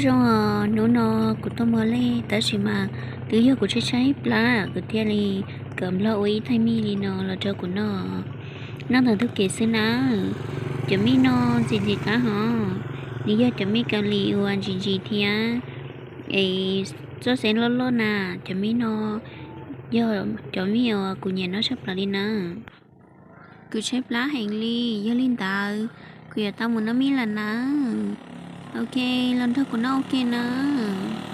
Zoo, hnub no kuv tuaj muag lej tab sis mas twb yog kuv tshaib tshaib plab kuv thiaj li kom Nplog ua ib thaij mij li no los rau kuv noj. Noj ntawm ntug kev xwb na. Cov mij no ntxim ntxim qab hos. Nws yog cov mij Kaus Lim uas ntsim ntsim thiab es txoj xeeb loj loj na. Cov mij no yog cov mij uas kuv nyiam noj tshaj plaws li na. Kuv tshaib plab heev li, yog li ntawd kuv yuav tau mus noj mij lawm nawb. Ok, los nrog kuv noj ua ke nawb.